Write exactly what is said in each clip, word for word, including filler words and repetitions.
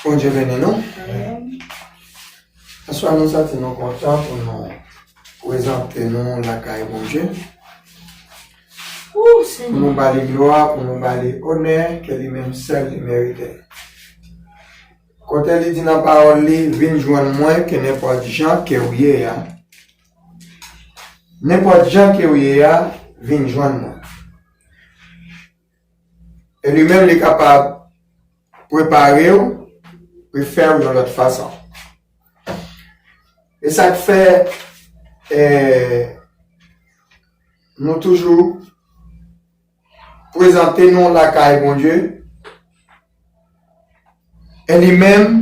Bondye beni nou. Aswè a nou santi nou kontan pou nou prezante nou lakay Bondye. Pou nou ba li glwa, pou nou ba li onè ke li menm sèl li merite. Kote li di nan pawòl li, vin jwenn mwen ke nenpòt jan ke w ye a. Nenpòt jan ke w ye a, vin jwenn mwen. E li menm li kapab prepare w, refè w yon lòt fason. E sa k fè, eh, nou toujou prezante nou lakay Bondye. E li menm,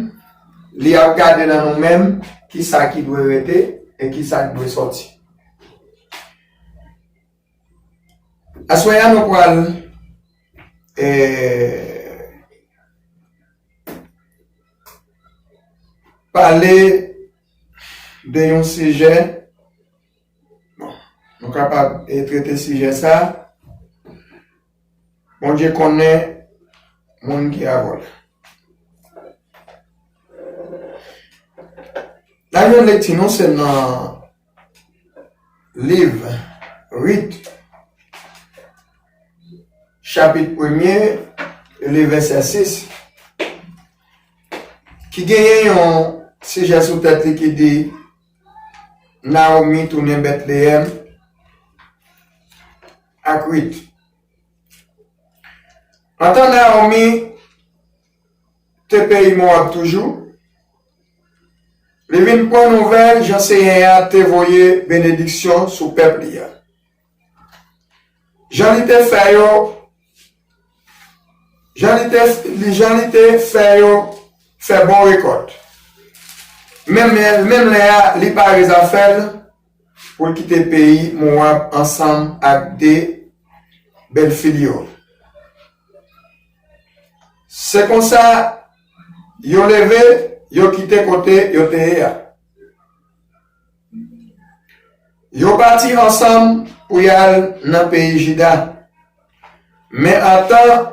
li ap gade nan nou menm kisa ki dwe rete e kisa k dwe sòti. Aswè a nou pral, eh, pale de yon sijè. Bon, nou kapab, eh, trete sijè sa. Bondye konnen moun ki avè w. Nan yon lekti nou se nan liv Rit, chapit premye, li vèsè sis, ki genyen yon sijè sou tèt li ki di Nawomi tounen Betleyèm ak Rit. Antan Nawomi te peyi Mowab toujou, li vin pran nouvèl jan Senyè a te voye benediksyon sou pèp li a. Jan li te fè yo, jan li te, li, jan li te fè yo fè bon rekòt. Menm, menm lè a, li pare zafè l pou l kite peyi Mowab ansanm ak de bèl fi l yo. Se konsa, yo leve, yo kite kote yo te ye a. Yo pati ansanm pou y al nan peyi Jida. Men antan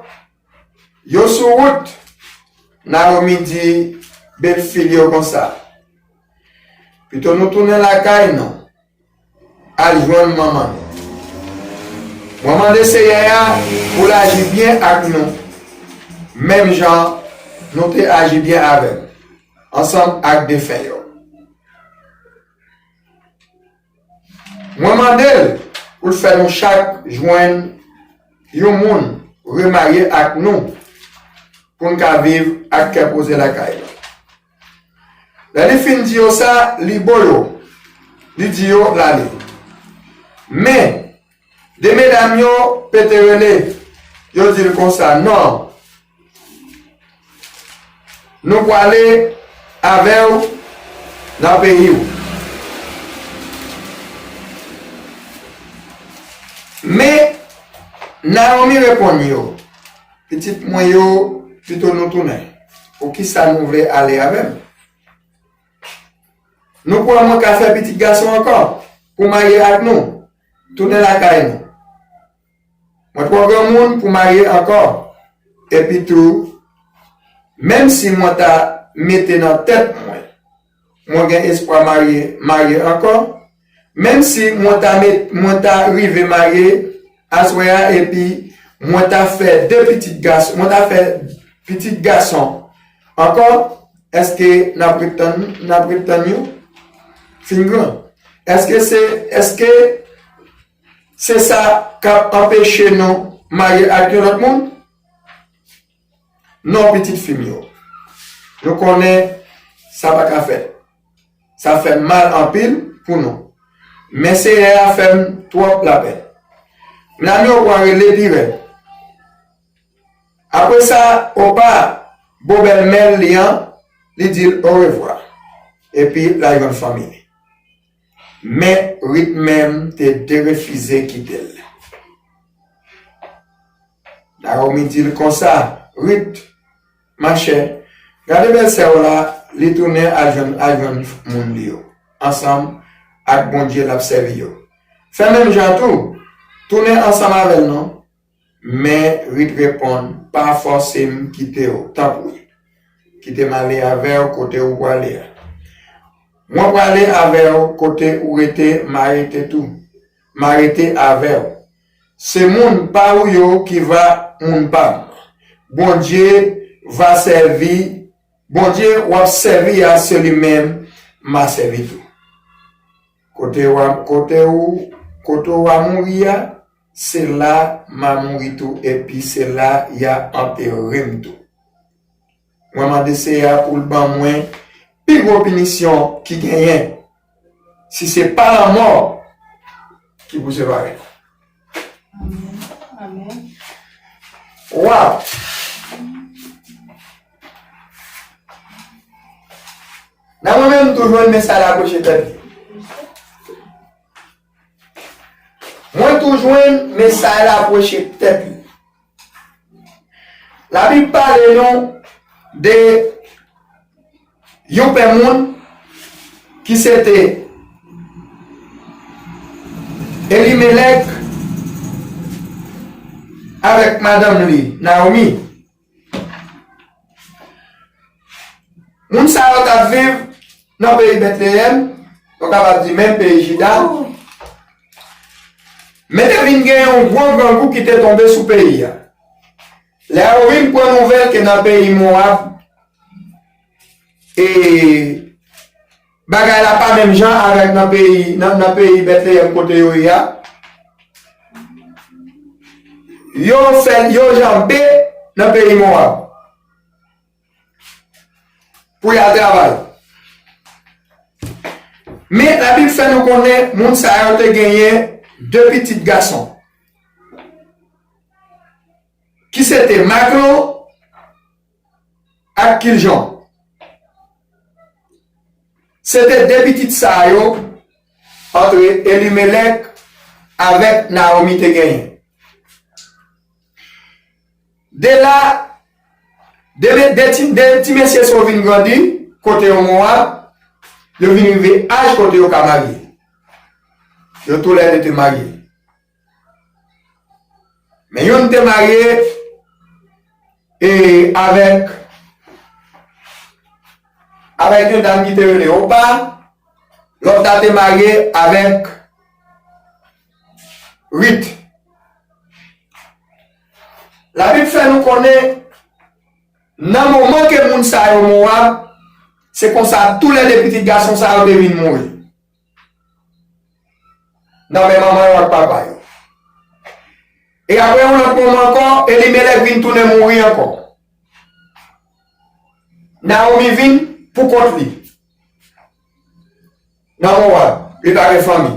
yo sou wout, Nawomi di bèl fi l yo konsa, pito nou tounen lakay nou, al jwenn manman nou. Mwen mande Senyè a pou l aji byen ak nou, menm jan nou te aji byen avè m, ansanm ak defen yo. Mwen mande l pou l fè nou chak jwenn yon moun remarye ak nou pou n ka viv ak kè poze lakay la. Lè li fin di yo sa, li bo yo. Li di yo l ale. Men, de medam yo pete rele, yo di l konsa, non, nou prale avè w nan peyi w. Men, Nawomi reponn yo, pitit mwen yo, pito nou tounen. Poukisa nou vle ale avè m? Nou kwè mwen ka fè pitit gason ankò pou marye ak nou, tounen lakay nou. Mwen twò granmoun pou marye ankò. Epi tou, menm si mwen ta mete nan tèt mwen, mwen gen espwa marye, marye ankò, menm si mwen ta met, mwen ta rive marye aswè a epi mwen ta fè de pitit gason, mwen ta fè pitit gason ankò, èske n ap ret tann, n ap ret tann yo fin gran? Èske se, èske se sa k ap anpeche nou marye ak yon lòt moun? Non, pitit fi m yo. Nou konnen sa pa ka fèt. Sa fè mal anpil pou nou. Men Senyè a fè m twòp lapenn. Medam yo pran rele pi rèd. Apre sa, Opa, bo bèlmè l li an, li di l orevwa. Epi l al jwenn fanmi li. Men Rit menm te derefize kite l. Nawomi di l konsa, Rit, machè, gade bèlsè w la, li tounen al jwenn, al jwenn moun li yo, ansanm ak bondye l ap sèvi yo. Fè menm jan tou, tounen ansanm avè l non. Men Rit reponn, pa fòse m kite w, tanpri. Kite m ale avè w kote ou prale a. Mwen prale avè w kote ou rete, m a rete tou. M a rete avè w. Se moun pa ou yo ki va moun pa m. Bondye va sèvi, Bondye w ap sèvi a, se li menm m a sèvi tou. Kote w a, kote ou, kote w a mouri a, se la m a mouri tou, epi se la y a antere m tou. Mwen mande Seyè a pou l ban mwen pi gwo pinisyon ki genyen, si se pa lanmò ki pou separe nou. Amèn. Waw! Nan mwen menm, m tou jwenn mesaj la pwoche tèt li. Mwen tou jwenn mesaj la pwoche tèt li. Labib pale nou de yon pè moun ki se te Elimelèk avèk madanm li, Nawomi. Moun sa yo t ap viv nan peyi Betleyèm, nou kapab di menm peyi Jida. Men te vin gen yon gwo grangou ki te tonbe sou peyi a. Lè yo vin pran nouvèl ke nan peyi Mowab, e bagay la pa menm jan avèk nan peyi, nan, nan peyi Betleyèm kote yo ye a, yo fè, yo janbe nan peyi Mowab pou y al travay. Men, Labib fè nou konnen moun sa yo te genyen de pitit gason, ki se te Maklon ak Kiljon. Se te de pitit sa yo, antre Elimelèk avèk Nawomi te genyen. De la, de, de ti, de ti mesye sa yo vin grandi kote yo Mowab, yo vin rive aj kote yo ka marye. Yo toulède te marye. Men youn te marye e avèk, avèk yon dam ki te rele Opa, lòt la te marye avèk Rit. Labib fè nou konnen, nan moman ke moun sa yo Mowab, se konsa toulède pitit gason sa yo te vin mouri nan men manman yo ak papa yo. E apre yon lòt moman ankò, Elimelèk vin tounen mouri ankò. Nawomi vin pou kont li nan Mowab, li pa gen fanmi.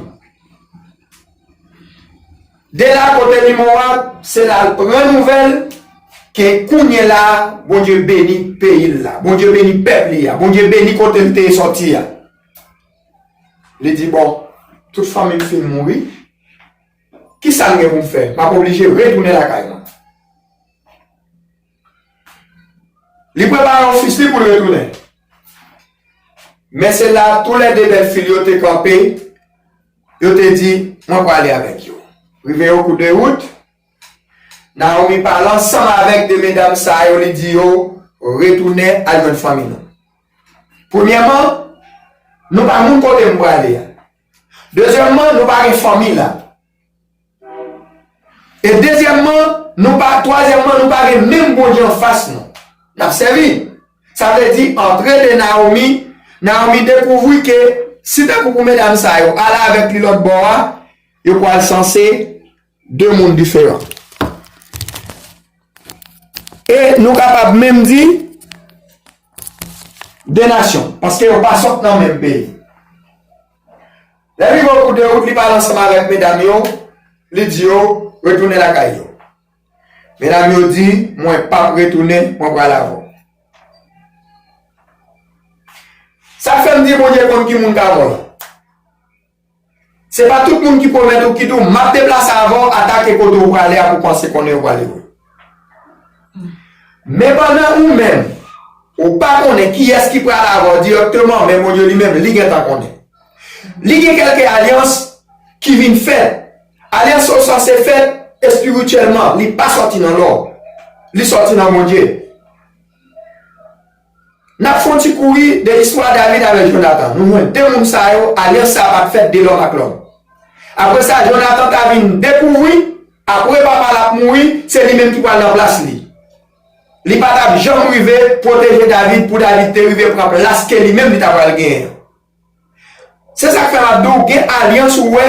De la kote li Mowab, se la l pran nouvèl ke kounye la, Bondye beni peyi l la, Bondye beni pèp li a, Bondye beni kote l te sòti a. Li di, "Bon, tout fanmi m fin mouri, ki sa m gen pou m fè? M ap oblije retounen lakay mwen." Li prepare yon fis li pou l retounen. Men se la toulède bèl fi l yo te kanpe, yo te di, "Mwen prale avèk yo." Rive yo kou de wout, Nawomi pale ansanm avèk de medam sa yo, li di yo, "Retounen al jwenn fanmi nou. Premyèman, nou pa moun kote m prale a. Dezyèmman, nou pa gen fanmi la. E dezyèmman, nou pa, twazyèmman, nou pa gen menm Bondye anfas nou n ap sèvi." Sa vle di, antre de Nawomi, Nawomi dekouvri ke si tankou pou medam sa yo ale avèk li lòt bò a, yo pral sanse de moun diferan. E nou kapab menm di de nasyon, paske yo pa sot nan menm peyi. Lè li rive okou de wout, li pale ansanm avèk medam yo, li di yo retounen lakay yo. Medam yo di, "Mwen p ap retounen, mwen pral avè w." Sa fè m di Bondye konn ki moun k avè w la. Se pa tout moun ki pwomèt ou ki di w, "M ap deplase avè w, atake kote w prale a," pou panse konnen yo prale vre. Men pandan ou menm, ou pa konnen kiyès ki prale avè w dirèkteman, men Bondye li menm, li gentan konnen. Li gen kèlke alyans ki vin fèt. Alyans yo sanse fèt espirityèlman, li pa sòti nan lòm. Li sòti nan Bondye. N ap fè yon ti kouri de istwa David avèk Jonatan. Nou jwenn de moun sa yo, alyans sa a pa t fèt de lòm ak lòm. Apre sa, Jonatan ta vin dekouvri, apre papa l ap mouri, se li menm ki pral nan plas li. Li pa t ap janm rive pwoteje David pou David te rive pran plas ke li menm li ta pral genyen an. Se sa k fè m ap di w, gen alyans ou wè,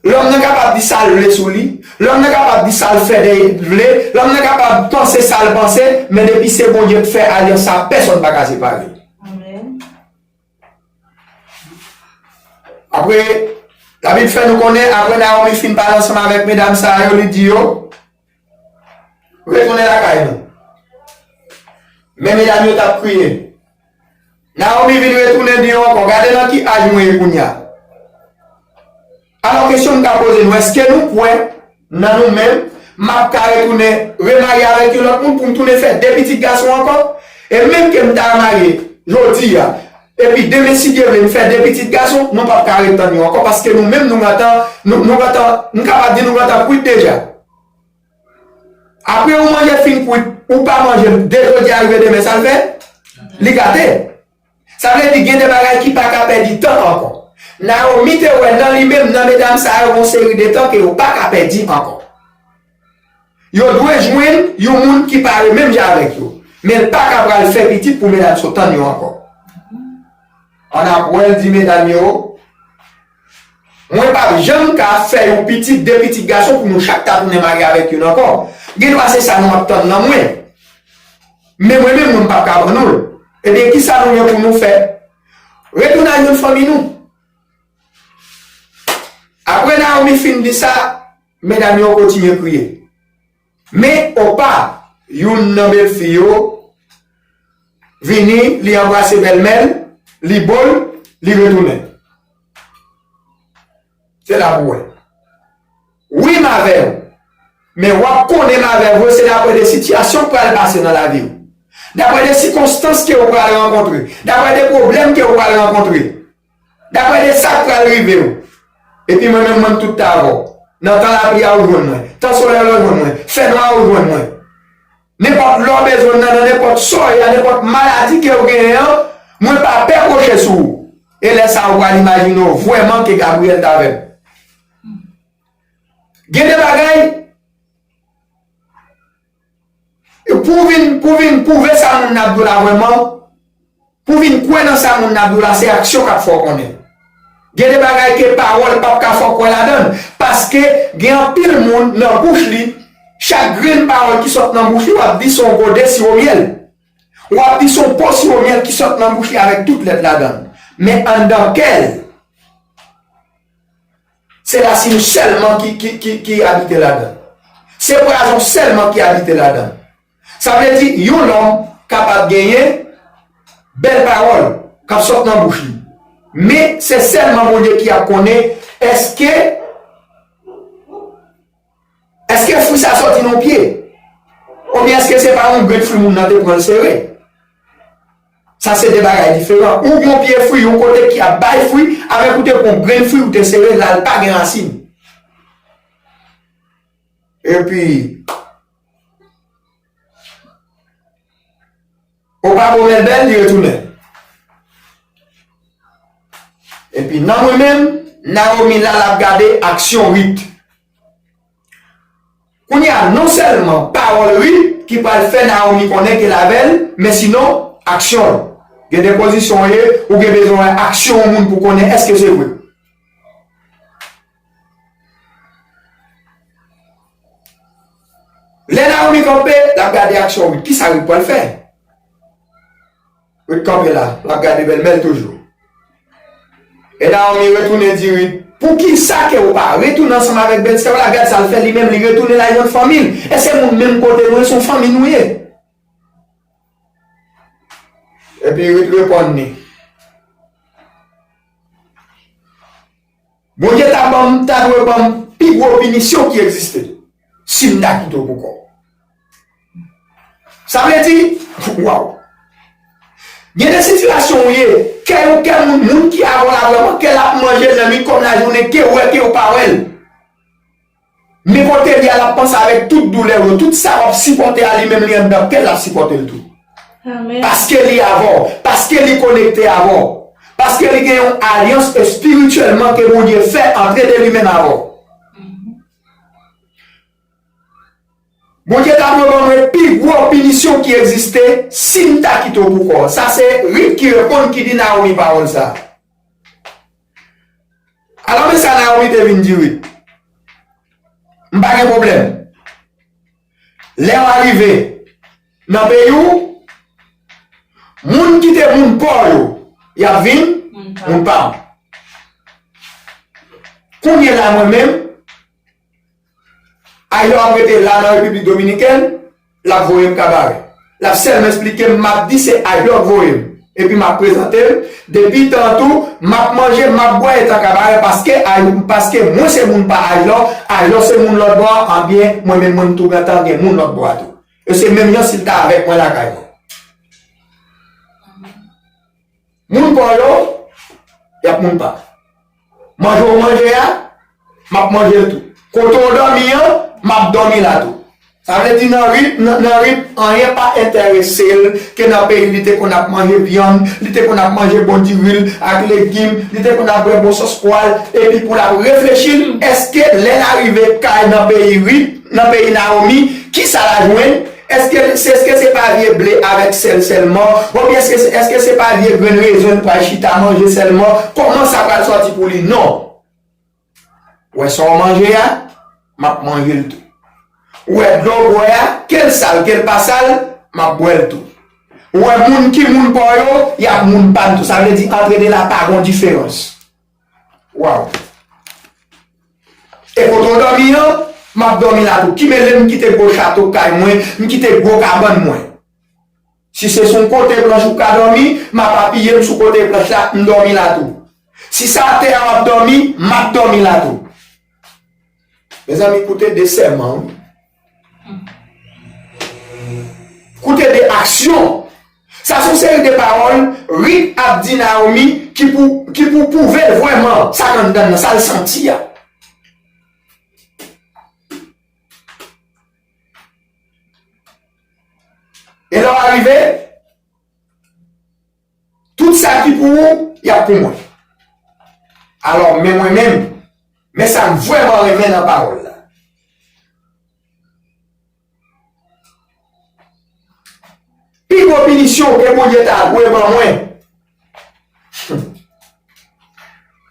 lòm nan kapab di sa l vle sou li, lòm nan kapab di sa l fè de vle, lòm nan kapab panse sa l panse, men depi se Bondye k fè alyans sa, pèsonn pa ka separe l. Amèn. Apre, Labib fè nou konnen, apre Nawomi fin pale ansanm avèk medam sa yo, li di yo, retounen lakay nou. Men medam yo t ap kriye. Nawomi vin retounen di yo ankò, gade nan ki aj mwen ye kounye a. Alò, kesyon m ka poze nou, èske nou kwè nan nou menm, m ap ka retounen remarye avèk yon lòt moun pou m tounen fè de pitit gason ankò? E menm ke m ta marye jodi a, epi demen, si Dye vle, m fè de pitit gason, nou p ap ka ret tann yo ankò, paske nou menm, nou gentan, nou, nou gentan, m kapab di nou gentan kwit deja. Apre yon manje fin kwit, ou pa manje l, de jodi a rive demen, sa l fè? Li gate. Sa vle di gen de bagay ki pa ka pèdi tan ankò. Nawomi te wè nan li menm, nan medam sa yo, yon seri de tan ke yo pa ka pèdi ankò. Yo dwe jwenn yon moun ki pare menm jan avèk yo. Men l pa ka pral fè pitit pou medam sa yo tann yo ankò. Ann ap wè l di medam yo, mwen p ap janm ka fè yon pitit, de pitit gason pou nou chak ta tounen marye avèk youn ankò. Gen dwa se sa nou ap tann nan mwen. Men mwen menm, mwen p ap ka ban nou l. Ebyen, kisa nou gen pou nou fè? Retounen al jwenn fanmi nou. Apre Nawomi fin di sa, medam yo kontinye kriye. Men Opa, youn nan bèlfi yo, vini, li anbrase bèlmè l, li bo l, li retounen. Se la pou w wè. Wi, m avè w. Men w ap konnen m avè w vre, se daprè de sitiyasyon k pral pase nan lavi w. Daprè de sikonstans ke w pral rankontre. Daprè de pwoblèm ke w pral rankontre. Daprè de sa k pral rive w. Epi mwen menm, mwen tout ta avè w. Nan tan lapli a, ou jwenn mwen. Tan solèy la, ou jwenn mwen. Fènwa a, ou jwenn mwen. Nenpòt lè w bezwen m nan, nan nenpòt sa w ye a, nenpòt maladi ke w genyen an, mwen pa pè kwoche sou ou. E lè sa a, ou pral imajine w vrèman ke Gabriyèl t avè m. Gen de bagay, pou w vin, pou w vin pwouve sa moun nan ap di w la vrèman, pou w vin kwè nan sa moun nan ap di w la, se aksyon k ap fè w konnen. Gen de bagay ke pawòl p ap ka fè w kwè ladan l, paske gen anpil moun nan bouch li, chak grenn pawòl ki sot nan bouch li, w ap di se yon gode siwo myèl. W ap di se yon po siwo myèl ki sot nan bouch li avèk tout lèt ladan l. Men anndan kè l, se rasin sèlman ki, ki, ki, ki abite ladan l. Se pwazon sèlman ki abite ladan l. Sa vle di, yon lòm kapab genyen bèl pawòl k ap sot nan bouch li. Men, se sèlman Bondye ki ap konnen èske, èske fwi sa soti nan yon pye? Oubyen èske se pa yon grenn fwi moun nan te pran l sere? Sa se de bagay diferan. Ou gen yon pye fwi, yon kote ki ap bay fwi, avèk ou te pran yon grenn fwi, ou te sere, la l pa gen rasin. Epi, ou pa bon bèl bèl, li retounen. Epi, nan mwen menm, Nawomi la, l ap gade aksyon Rit. Kounye a, non sèlman pawòl Rit ki pral fè Nawomi konnen ke l avè l, men sinon, aksyon l. Gen de pozisyon w ye, ou gen bezwen wè aksyon yon moun pou konnen èske se vre. Lè Nawomi kanpe, l ap gade aksyon Rit. Kisa Rit pral fè? Rit kanpe la, l ap gade bèlmè l toujou. E Nawomi retounen di Rit, poukisa ke w pa retounen ansanm avèk bèlsè w la? Gad sa l fè li menm, li retounen la jwenn fanmi l. E se moun menm kote nou ye, se yon fanmi nou ye. Epi Rit reponn li. Bondye ta ban m, ta dwe ban m pi gwo pinisyon ki egziste, si m ta kite w pou kò w. Sa vle di, waw. Gen de sitiyasyon ou ye, kè yon kè moun, moun ki avè w la vrèman, kè l ap manje lannwit kòm lajounen, ke w wè, ke w pa wè l. Men kote l ye a, l ap panse avèk tout doulè w yo, tout sa w ap sipòte a, li menm li anndan kè l, l ap sipòte l tou. Amèn. Paske li avè w, paske li konekte avè w, paske li gen yon alyans espirityèlman ke Bondye fè antre de li menm avè w. Bondye ta dwe ban mwen pi gwo pinisyon ki egziste si m ta kite w pou kò w. Sa se Rit ki reponn, ki di Nawomi pawòl sa. Alò, men sa Nawomi te vin di Rit: "M pa gen pwoblèm. Lè w a rive nan peyi w, moun ki te moun pa w yo, y ap vin moun pa m. Kounye a la, mwen menm, Aylor ap rete la nan Repiblik Dominikèn, l ap voye m kabarè. L ap sèlman esplike m, m ap di se Aylor k voye m. Epi m ap prezante m. Depi tan tou, m ap manje, m ap bwè etan kabarè, paske Ay-, paske mwen se moun pa Aylor, Aylor se moun lòt bò a, anbyen, mwen menm, mwen tou gentan gen moun lòt bò a tou. E se menm jan si l ta avèk mwen lakay mwen. Moun pa w yo, y ap moun pa m. Manje w manje a, m ap manje l tou. Kote w dòmi an, m ap dòmi la tou." Sa vle di nan Rit, nan, nan Rit, anyen pa enterese l, ke nan peyi li te konn ap manje vyann, li te konn ap manje bon diri l ak legim, li te konn ap bwè bon sòs pwa l, epi pou l ap reflechi l, èske lè l arive kay nan peyi Rit, nan peyi Nawomi, kisa l a jwenn? Èske, èske se pa vye ble avèk sèl sèlman? Oubyen èske, èske se pa vye grenn rezwen l pral chita manje sèlman? Kòman sa pral sòti pou li? Non. Ou wè sa w manje a, m ap manje l tou. Ou wè dlo w bwè a, ke l sal, ke l pa sal, m ap bwè l tou. Ou wè moun ki moun pa w yo, y ap moun pa m tou. Sa vle di, antre de la pa gon diferans. Waw. E kote w dòmi an, m ap dòmi la tou. Ki mele m kite gwo chato kay mwen, m kite gwo kabann mwen. Si se sou yon kote planch ou ka dòmi, m ap apiye m sou kote planch la, m dòmi la tou. Si se atè a w ap dòmi, m ap dòmi la tou. Mezanmi, koute de sèman, wi. Koute de aksyon. Sa se yon seri de pawòl Rit ap di Nawomi ki pou, ki pou pwouve l vrèman sa k anndan l nan, sa l santi a. E lè w arive, tout sa ki pou ou, y ap pou mwen. Alò, men mwen menm, men sa m vrèman renmen nan pawòl la. Pi gwo pinisyon ke Bondye ta dwe ban mwen,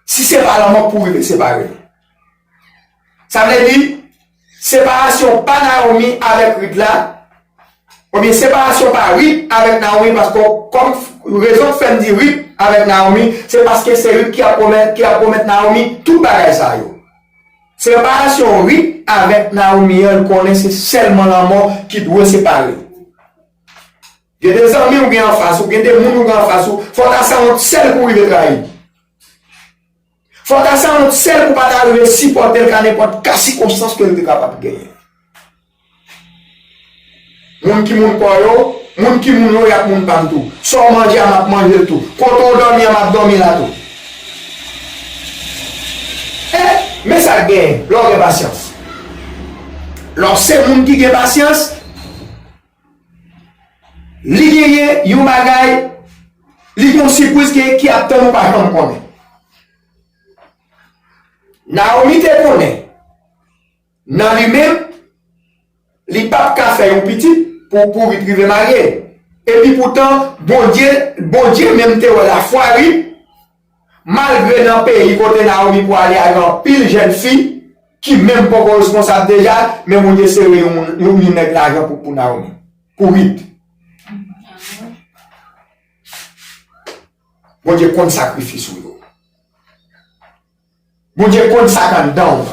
si se pa lanmò k pou rive separe nou. Sa vle di, separasyon pa Nawomi avèk Rit la, oubyen separasyon pa Rit avèk Nawomi, paske kòm rezon k fè m di Rit avèk Nawomi, se paske se Rit ki ap pwomèt, ki ap pwomèt Nawomi tout bagay sa yo. Separasyon Rit avèk Nawomi an, l konnen se sèlman lanmò ki dwe separe yo. Gen de zanmi w gen anfas ou, gen de moun ou gen anfas ou, fò w ta sanwont sèl pou w rive trayi. Fò w ta sanwont sèl pou w pa ta rive sipòte l ka nenpòt ka sikonstans ke l te kapab genyen. Moun ki moun pa w yo, moun ki moun yo, y ap moun pa m tou. Sa w manje a, m ap manje l tou. Kote w dòmi an, m ap dòmi la tou. E, men sa k genyen, lè w gen pasyans. Lè w se moun ki gen pasyans, li genyen yon bagay, li gen yon sipriz ki, ki ap tann ou pa janm konnen. Nawomi te konnen, nan li menm, li p ap ka fè yon pitit pou, pou Rit rive marye. Epi poutan, Bondye, Bondye menm te wè lafwa Rit, malgre nan peyi kote Nawomi pwale a gen anpil jèn fi ki menm poko responsab deja, men Bondye sere yon, yon, yon nèg lajan pou, pou Nawomi, pou Rit. Bondye konn sakrifis ou yo. Bondye konn sa k anndan w.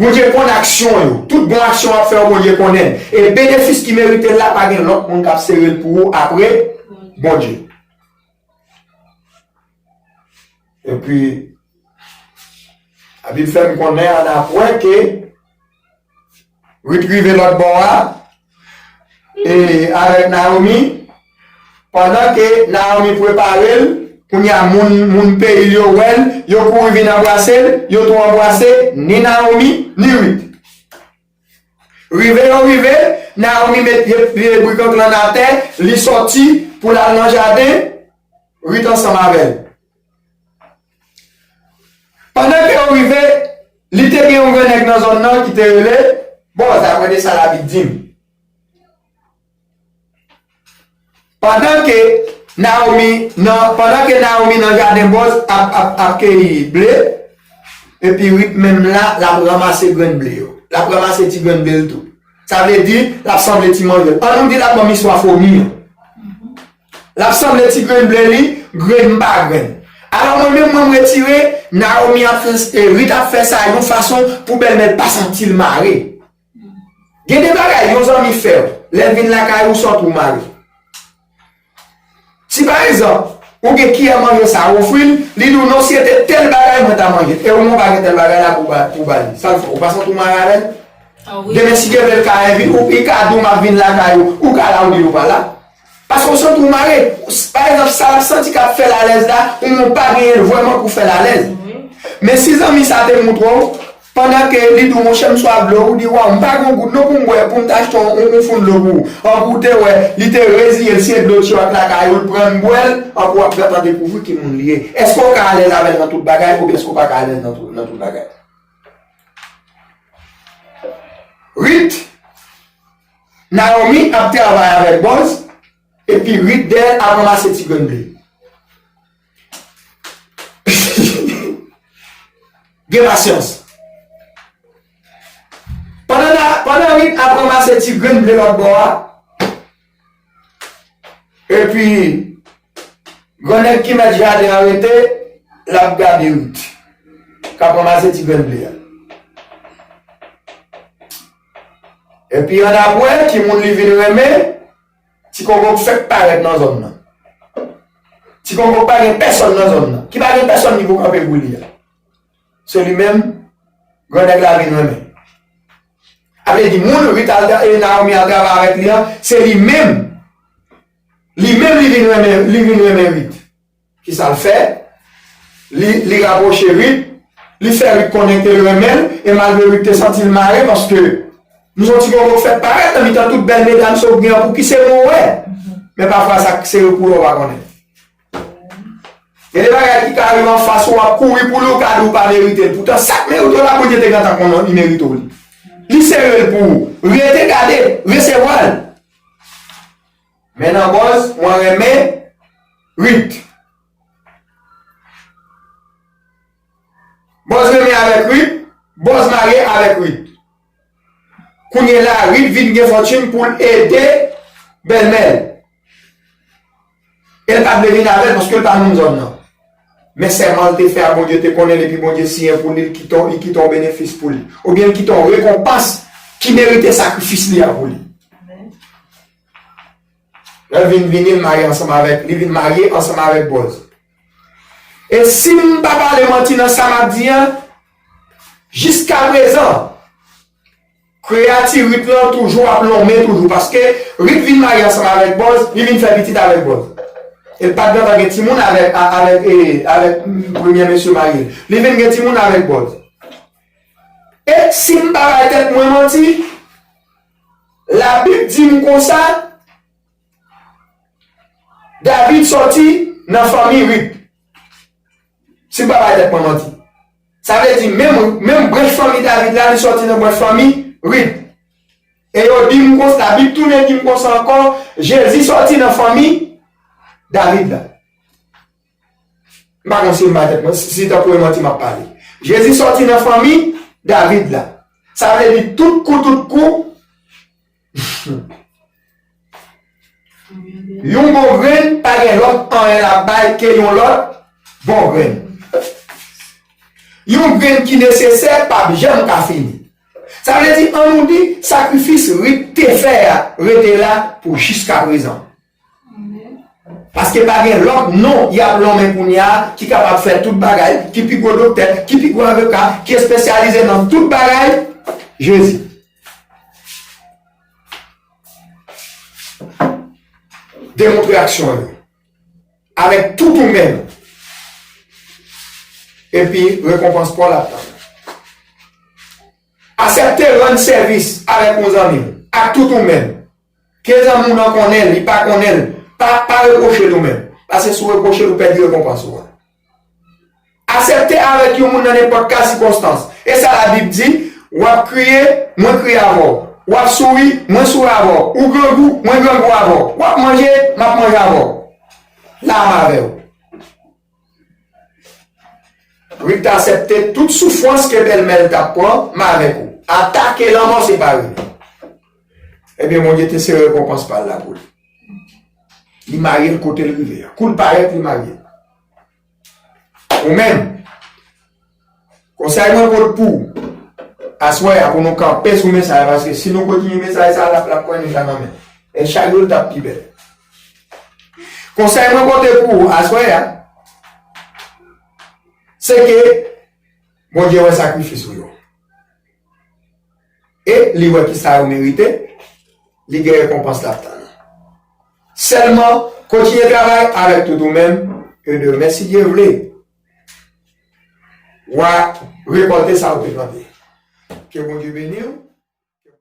Bondye konn aksyon w yo. Tout bon aksyon w ap fè yo, Bondye konnen l. E benefis ki merite l la, pa gen lòt moun k ap sere l pou ou apre Bondye. Epi, Labib fè m konnen annapre ke Rit rive lòt bò a, e, avèk Nawomi, pandan ke Nawomi prepare l, kounye a moun, moun peyi l yo wè l, yo kouri vin anbrase l, yo tou anbrase ni Nawomi, ni Rit. Rive yo rive, Naomi met pye, pye brikank lan atè, li sòti pou l al nan jaden, Rit ansanm avè l. Pandan ke yo rive, li te gen yon grann nèg nan zòn nan ki te rele Bòz, daprè de sa Labib di m. Pandan ke Naomi nan, pandan ke Naomi nan jaden Bòz ap, ap, ap keyi ble, epi Rit menm la, l ap ranmase grenn ble yo. L ap ranmase ti grenn ble l tou. Sa vle di, l ap sanble ti manje. Ann nou di l ap ban m istwa fomi an. L ap sanble ti grenn ble li, grenn pa grenn. Alò mwen menm, mwen m retire, Naomi ap fè, e, Rit ap fè sa yon fason pou bèlmè l pa santi l mare. Gen de bagay yon zanmi fè w, lè l vin lakay ou, santi w mare. Si pa egzanp, ou gen kiyè manje sa, ou ofri l, li di w non, si se te tèl bagay, mwen ta manje l. E ou menm ou pa gen tèl bagay la pou ba, pou ba li. Sa l fè, ou pa santi w mare avè l? Ah wi. Demen, si Dye vle, l ka envi-, ou, li ka di w m ap vin lakay ou, ou ka la, ou di l ou pa la. Paske w santi w mare. Pa egzanp, sa l ap santi k ap fè l alèz la, ou menm ou pa genyen l vrèman pou fè l alèz. Wi. Men si zanmi sa te montre w, pandan ke li di w, monchè, m swaf dlo, ou di, waw, m pa gen yon gout non pou m bwè, pou m ta achte yon, yon, yon foun dlo pou ou. An pou w te wè, li te reziye l, se dlo tiwak lakay ou, l pran l bwè l, an pou w ap gentan dekouvri ki moun li ye. Èske w ka alèz avè l nan tout bagay, oubyen èske w pa ka alèz nan tout, nan tout bagay? Rit, Naomi ap travay avèk Bòz, epi Rit dèyè l ap ranmase ti grenn ble. Gen pasyans. Pandan, pandan Rit ap ranmase ti grenn ble lòt bò a, epi grann nèg ki mèt jaden an rete, l ap gade Rit k ap ranmase ti grenn ble a. Epi ann ap wè ki moun li vin renmen, Ti Kongo k fèk parèt nan zòn nan. Ti Kongo k pa gen pèsòn nan zòn nan, ki pa gen pèsòn ki pou kanpe pou li a. Se li menm, grann nèg la vin renmen. A vle di, moun Rit al tra-, e Naomi al travay avèk li an, se li menm. Li menm li vin renmen, li vin renmen Rit. Kisa l fè? Li, li rapwoche Rit, li fè Rit konnen ke l renmen l, e malgre Rit te santi l mare, paske nou se yon ti kongo k fèk parèt nan mitan tout bèl medam sa w gen an, pou ki se mwen w wè. Men pafwa sa k sere pou ou, w pa konnen. Gen de bagay ki ka rive anfas ou, w ap kouri pou li, ou ka di w pa merite l. Poutan sa k merite w la, Bondye te gentan konnen li merite w li. Li sere l pou ou. Rete gade, resevwa l. Men nan Bòz, mwen renmen Rit. Bòz renmen avèk Rit, Bòz marye avèk Rit. Kounye la, Rit vin gen fòtin pou l ede bèlmè l. E l pa t vle vin avè l paske l pa moun zòn nan. Men sèman l te fè a, Bondye te konnen l, epi Bondye siyen pou li, li kite yon, li kite yon benefis pou li. Oubyen l kite yon rekonpans ki merite sakrifis li a pou li. Lè l vin vini, l marye ansanm avèk, li vin marye ansanm avèk Bòz. E si m pa pale manti nan sa m ap di an, jiskaprezan, kreyati Rit lan toujou ap lonmen toujou, paske Rit vin marye ansanm avèk Bòz, li vin fè pitit avèk Bòz. E l pa t gentan gen timoun avèk, a-, avèk, e, avèk premye mesye marye l. Li vin gen timoun avèk Bòz. E si m pa bay tèt mwen manti, Labib di m konsa, David sòti nan fanmi Rit. Si m pa bay tèt mwen manti. Sa vle di, menm, menm branch fanmi David la, li sòti nan branch fanmi Rit. E yo di m konsa, Bib tounen di m konsa ankò, Jezi sòti nan fanmi David la. M pa konn si m bay tèt mwen, si, si tankou e manti m ap pale. Jezi sòti nan fanmi David la. Sa vle di tout kou, tout kou, yon bon grenn pa gen lòt anyen l ap bay ke yon lòt bon grenn. Yon grenn ki nesesè p ap janm ka fini. Sa vle di, ann nou di, sakrifis Rit te fè a rete la pou jiskaprezan. Paske pa gen lòt non y ap lonmen kounye a ki kapab fè tout bagay, ki pi gwo doktè, ki pi gwo avoka, ki espesyalize nan tout bagay, Jezi. Demontre aksyon yo avèk tout ou menm. Epi rekonpans pa w l ap tann. Aksepte rann sèvis avèk yon zanmi w. ak tout ou menm. Ke zanmi w nan konnen l, li pa konnen l, pa, pa repwoche l ou menm. Paske si w repwoche l, ou pèdi rekonpans ou a. Asepte avèk yon moun nan nenpòt ka sikonstans. E sa Labib di, w ap kriye, mwen kriye avè w. W ap souri, mwen souri avè w. Ou grangou, mwen grangou avè w. W ap manje, m ap manje avè w. La m avè w. Rita asepte tout soufrans ke bèlmè l t ap pran, m avèk ou. Atake lanmò separe nou. Ebyen, Bondye te sere rekonpans pa l la pou li. Li marye l kote l rive a. Kou l parèt, li marye l. Ou menm, konsèy mwen pot pou ou aswè a, pou nou kanpe sou mesaj la, paske si nou kontinye mesaj sa, l ap, l ap pran nou nan men. E chak jou l t ap pi bèl. Konsèy mwen pote pou ou aswè a, se ke Bondye wè sakrifis ou yo. E li wè ki sa yo merite, li gen rekonpans l ap tann. Sèlman, kontinye travay avèk tout ou menm, e demen, si Dye vle, w a rekòlte sa ou te plante. Ke Bondye beni w.